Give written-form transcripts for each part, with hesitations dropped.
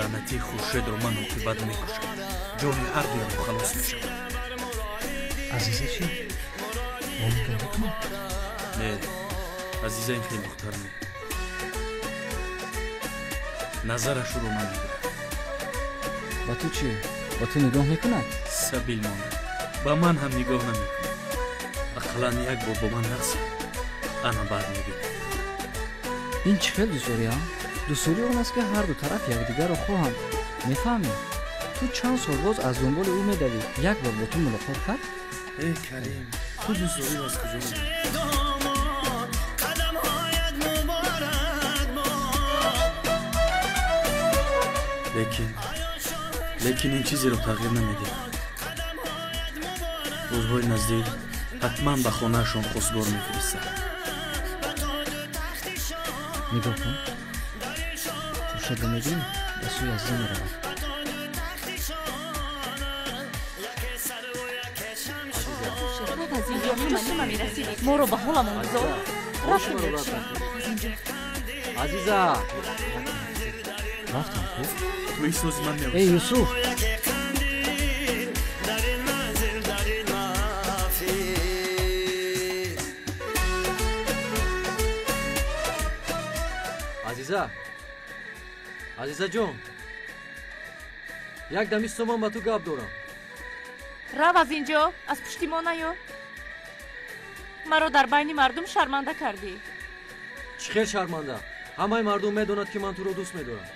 Лаънатии Хуршедро ман оқибат мекушам. Ҷони ҳардуямон халос мешавад. Азиза чӣ? Бо нигоҳ мекунад? Не, Азиза ин хел духтар не. Назараш ӯро намегирад. Ба ту чӣ? Ба ту нигоҳ мекунад? Сабил монда. Ба ман ҳам нигоҳ намекунад. Ақаллан як бор бо ман рақсад. Ана баъд мебинам. Ин чӣ хел дӯстдорӣ, а? Дӯстдорӣ он аст, ки ҳарду тараф якдигарро хоҳанд. Мефаҳмӣ? Ту чанд сол боз аз дунболи ӯ медавӣ. Як бор бо ту мулоқот кард? Э, Карим, ту дӯстдориро аз куҷо медонӣ? Лекин ин чизеро тағйир намедиҳад. Рӯзҳои наздик ҳатман ба хонаашон хостгор мефиристад. Нигоҳ кун. Хуршедро мебинӣ? Ба сӯи Азиза меравад. Аз инҷо ҳама мерасидӣ. Моро ба ҳоламон гузор. Рафтем. Аз инҷо. Азиза! Рафтам ку? Ту эҳсоси ман меояд. Эй, Юсуф! Азиза! Азизаҷон! Як дами сомон ба ту гап дорам. Рав аз инҷо, аз пушти мо наё. Маро дар байни мардум шарманда кардӣ. Чӣ хел шарманда? Ҳамаи мардум медонад, ки ман туро дӯст медорам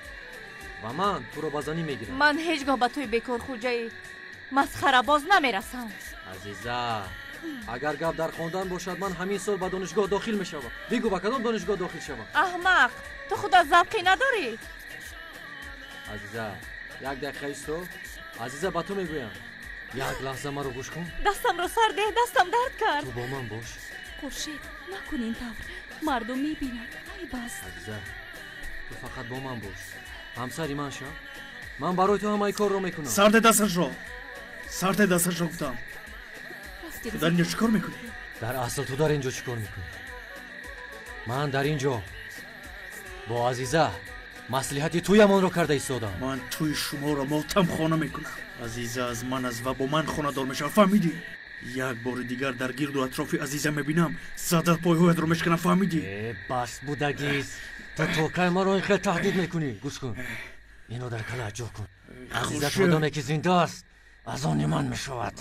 ва ман туро ба занӣ мегирам. Ман ҳеҷ гоҳ ба туи бекорхӯҷаи масхарабоз намерасам. Азиза, агар гап дар хондан бошад, ман ҳамин сол ба донишгоҳ дохил мешавам. Бигӯ, ба кадом донишгоҳ дохил шавам? Аҳмақ, ту худат завқе надорӣ? Азиза, як дақиқа исто. Азиза, ба ту мегӯям. Як лаҳза маро гӯш кун. Дастамро сар деҳ, дастам дард кард. Ту бо ман бош. Хуршед, накун ин тавр. Мардум мебинад. Айб аст. Азиза, ту фақат бо ман бош. Ҳамсари ман шав. Ман барои ту ҳамаи корро мекунам. Сарде дасташро. Сарде дасташро гуфтам. Ту дар инҷо чӣ кор мекунӣ? Дар асл ту дар инҷо чӣ кор мекунӣ? Ман дар инҷо бо Азиза маслиҳати туямонро карда истодам. Ман туи шуморо мотамхона мекунам. Азиза аз ман аст ва бо ман хонадор мешавад, фаҳмидӣ? Як бори дигар дар гирду атрофи Азиза мебинам, зада пойҳоятро мешканам, фаҳмидӣ? Э, бас будагиз. Ту то кай маро ин хел таҳдид мекунӣ? Гӯш кун, инро дар кала ҷо кун. Азиза то доме ки зинда аст, аз они ман мешавад.